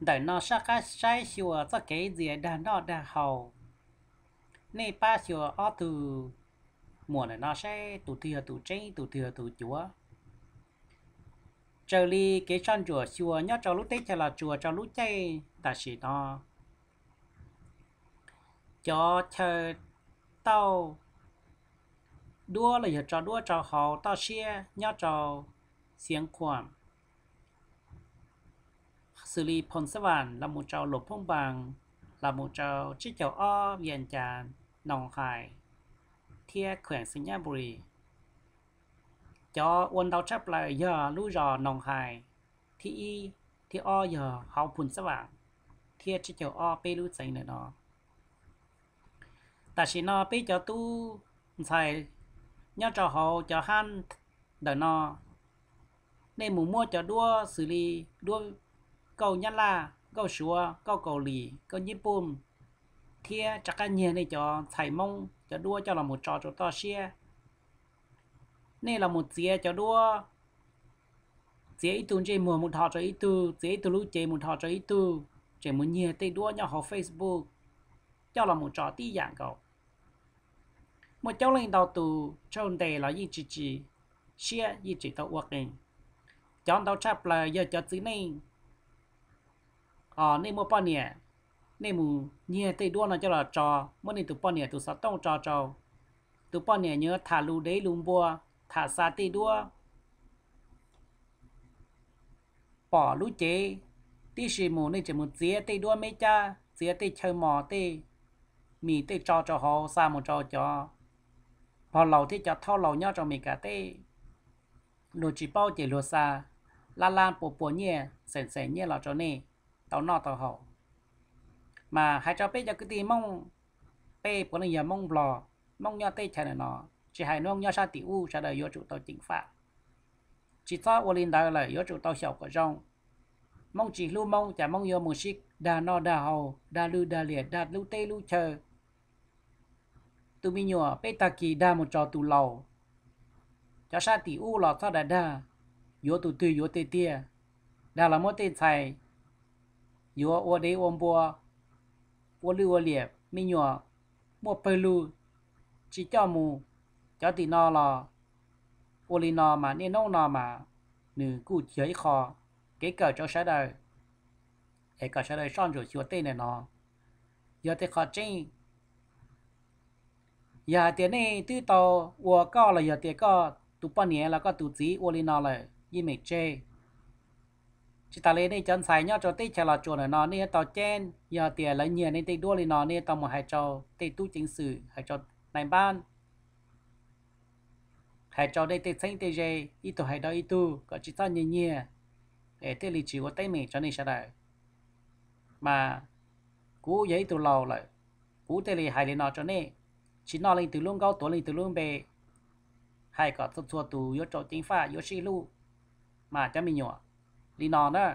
Ntawm no sab qab saib xyuas txoj kev ntxias dag noj dag haus. Nej pab xyuas ob tug muam ntawm no saib tus twg yog tus tseeb, tus twg yog tus cuav. Raws li kev soj ntsuam xyuas nyob rau lub teb chaws Los Tsuas rau lub caij tam sim no, cov chaw tauj duab los yog tso duab rau hauv toj siab nyob rau Xeev Khuam, xws li Phoos Xab Vam los mus rau Luam Phoob Npaas, los mus rau tsib caug ob Vias Cas, Noos Hais thiab Khuees Xeem Nyab Npu Lis. Cov ua ntau tshaj plaws yog lub zos Noos Hais thib ib, thib ob yog hauv Phoos Xab Vam thiab tsib caug ob peb lub xeev ntawm no. Tam sim no peb cov tub ntxhais nyob rau hauv cov hab ntawm no, nej mus muab cov duab xws li duab nkauj Nyab Laj, nkauj Suav, nkauj Kaus Lim, nkauj Nyij Pooj, thiab rov qab nyiag nej cov ntxhais Hmoob cov duab coj los mus tso rau toj siab. Nej los mus txiav cov duab, txiav ib tug ntsej muag mus dhos rau ib tug, txiav ib tug lub cev mus dhos rau ib tug, tseem mus nyiag tej duab nyob hauv Facebook coj los mus tso tib yam nkaus. Muaj coob leej ntau tus raug ntes los yeej tsis tsim siab, yeej tseem tau ua qees. Cov ntau tshaj plaws yog cov txiv neej, nej muaj poj niam, nej mus nyiag tej duab no coj los tso, muab nej tus poj niam tus xov tooj tso rau. Tus poj niam nyiam tham lus dev lus npua, tham xa tej duab, pom lub cev tib si mus, nej tseem mus txiav tej duab me cab, txiav tej chaw mos, tej mis, tej tso rau hauv xa mus rau cov pog laus thiab cov thaub laus nyob rau Amelikas teb. Luag tsis paub ces luag xa lab lab pua pua nyiaj, xeem xeem nyiaj los rau nej tau noj tau haus. Mas hais rau peb cov kwv tij Hmoob, peb puav leej yog Hmoob Nplog, Hmoob nyob teb chaws ntawm no, tsis hais Hmoob nyob sab tim ub, sawv daws yuav tsum tau ceev faj. Tsis txhob ua li ntawd lawm, yuav tsum tau xyaum kom zoo. Hmoob tsis hlub Hmoob, cas Hmoob yuav mus sib dag noj dag haus, dag lwj dag liam, dag lub teb lub chaw. Tus me nyuam peb tag kis dag mus tso tus laus. Cov sab tim ub los txhob dag dag, yuav tus twg yuav tiag tiag. Dag los muab tej ntxhais yuav ua dev ua npua, ua lwj ua liam, me nyuam muaj pawg lug tsis coj mus. Cov tim no los ua li no mas niaj hnub no mas nws kuj yog ib qho kev kawm rau sawv daws, es kom sawv daws soj ntsuam xyuas tej ntawm no. Yog tej qhov tseeb, yog hais tias nej twb tau ua koj los yog tias koj tus poj niam los koj tus txiv ua li no lawm, yeej meem tseg. Tsis tas li nej cov ntxhais nyob rau teb chaws Los Tsuas ntawm no nej yuav tau ceeb, yog tias lawv nyiag nej tej duab li no nej yuav tau mus hais rau tej tub ceev xwm, hais rau nais npab, hais rau nej tej txheeb tej ze, ib tug hais rau ib tug kom tsis txhob nyiag nyiag, es thiaj li tsis ua teeb meem rau nej sawv daws. Mas kuv yog ib tug laus lawm, kuv thiaj li hais li no rau nej, tsis noj leej twg lub nkaub tuav leej twg lub npe, hais kom txhua txhua tus yuav tsum ceev faj yuav sib hlub. Mas cov me nyuam, li no na,